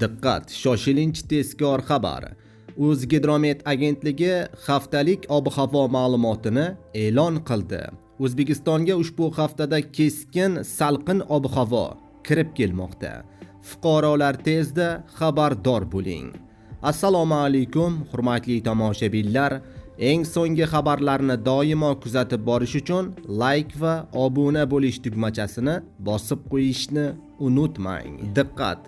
Diqqat, shoshilinch tezkor xabar. O'zgidromet agentligi haftalik ob-havo ma'lumotini e'lon qildi. O'zbekistonga ushbu haftada keskin salqin ob-havo kirib kelmoqda. Fuqarolar, tezda xabardor bo'ling. Assalomu alaykum, hurmatli tomoshabinlar. Eng so'nggi xabarlarni doimo kuzatib borish uchun like va obuna bo'lish tugmachasini bosib qo'yishni unutmang. Diqqat!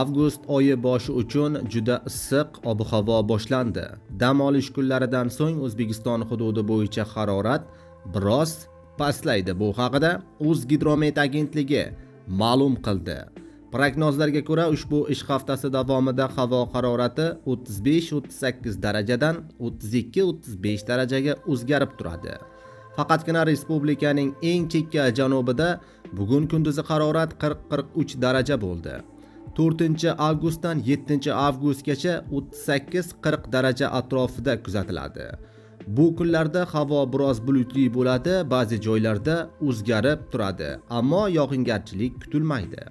Avgust oyi boshi uchun juda issiq ob-havo boshlandi. Dam olish kunlaridan so'ng O'zbekiston hududi bo'yicha harorat biroz pastlaydi. Bu haqida O'zgidromet agentligi ma'lum qildi. Prognozlarga ko'ra, ushbu ish haftasi davomida havo harorati 35-38 darajadan 32-35 darajaga o'zgarib turadi. Faqatgina respublikaning eng chekka janubida bugun kunduzi harorat 40-43 daraja bo'ldi. 4-avgustdan 7-avgustgacha 38-40 daraja atrofida kuzatiladi. Bu kunlarda havo biroz bulutli bo'ladi, ba'zi joylarda o'zgarib turadi, ammo yog'ingarchilik kutilmaydi.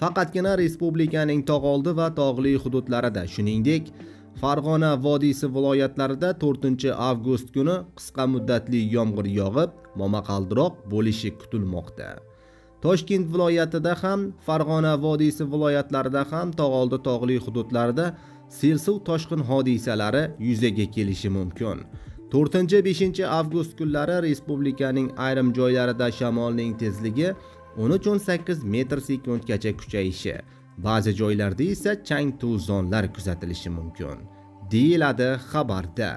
Faqatgina respublikaning tog'oldi va tog'li hududlarida, shuningdek, Farg'ona vodiysi viloyatlarida 4-avgust kuni qisqa muddatli yomg'ir yog'ib, momaqaldiroq bo'lishi kutilmoqda. Toshkent viloyatida ham, Farg'ona vodiysi viloyatlarida ham tog'oldi tog'li hududlarda sel-suv toshqin hodisalari yuzaga kelishi mumkin. 4-5-avgust kunlari respublikaning ayrim joylarida shamolning tezligi 13-18 metr sekundgacha kuchayishi, ba'zi joylarda esa chang to'zonlar kuzatilishi mumkin, deyiladi xabarda.